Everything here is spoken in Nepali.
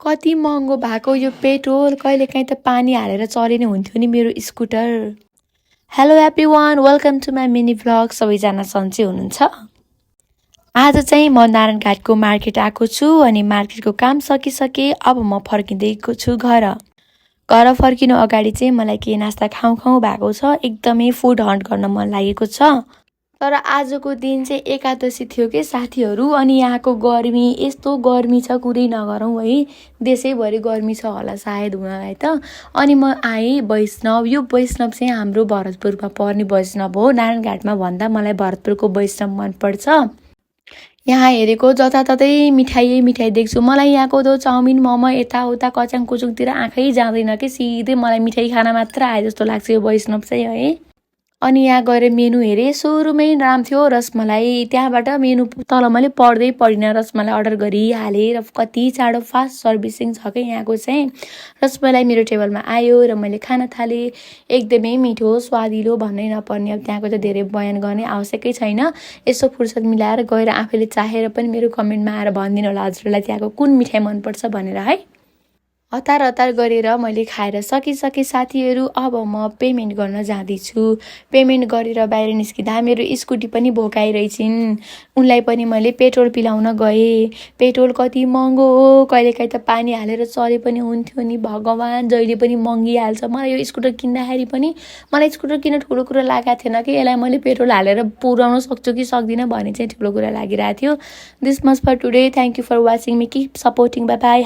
कति महँगो भएको यो पेट्रोल, कहिलेकाहीँ त पानी हालेर चलिने हुन्थ्यो नि मेरो scooter. Hello everyone, welcome to my mini vlog. सबैजना सन्चै हुनुहुन्छ? आज चाहिँ म नारायणघाटको मार्केट आएको छु अनि मार्केटको काम सकिसके अब म फर्किँदैको छु घर। घर फर्किनु अगाडि चाहिँ मलाई के नास्ता खाउँ भएको छ, एकदमै फुड हन्ट गर्न मन लागेको छ। तर आजको दिन चाहिँ एकादशी थियो के साथीहरू, अनि यहाँको गर्मी यस्तो गर्मी छ कुरै नगरौँ है। देशैभरि गर्मी छ होला सायद हुनलाई त। अनि म आएँ वैष्णव। यो वैष्णव चाहिँ हाम्रो भरतपुरमा पर्ने वैष्णव हो। नारायणघाटमा भन्दा मलाई भरतपुरको वैष्णव मनपर्छ। यहाँ हेरेको जताततै मिठाई देख्छु। मलाई यहाँको त्यो चाउमिन मोमो यताउता कच्याङ कुचुङतिर आँखै जाँदैन कि, सिधै मलाई मिठाई खाना मात्र आए जस्तो लाग्छ यो वैष्णव चाहिँ है। अनि यहाँ गएर मेनु हेरेँ, सुरुमै नाम थियो रसमलाई। त्यहाँबाट मेनु तल मैले पढ्दै पढिनँ, रसमलाई अर्डर गरिहालेँ र कति चाँडो फास्ट सर्भिसिङ छ क्या यहाँको चाहिँ। रसमलाई मेरो टेबलमा आयो र मैले खान थालेँ। एकदमै मिठो स्वादिलो भन्नै नपर्ने। अब त्यहाँको त धेरै बयान गर्ने आवश्यकै छैन। यसो फुर्सद मिलाएर गएर आफैले चाहेर पनि मेरो कमेन्टमा आएर भनिदिनु होला हजुरलाई त्यहाँको कुन मिठाई मनपर्छ भनेर है। हतार गरेर मैले खाएर सकिसकेँ साथीहरू। अब म पेमेन्ट गर्न जाँदैछु। पेमेन्ट गरेर बाहिर निस्किँदा मेरो स्कुटी पनि भोकाइरहेछिन्। उनलाई पनि मैले पेट्रोल पिलाउन गएँ। पेट्रोल कति महँगो हो, कहिलेकाहीँ त पानी हालेर चले पनि हुन्थ्यो नि भगवान्, जहिले पनि महँगिहाल्छ। मलाई यो स्कुटर किन्दाखेरि पनि मलाई स्कुटर किन्न ठुलो कुरा लागेको थिएन कि, यसलाई मैले पेट्रोल हालेर पुर्याउन सक्छु कि सक्दिनँ भन्ने चाहिँ ठुलो कुरा लागिरहेको थियो। This much for today. Thank you for watching me, keep supporting, bye by.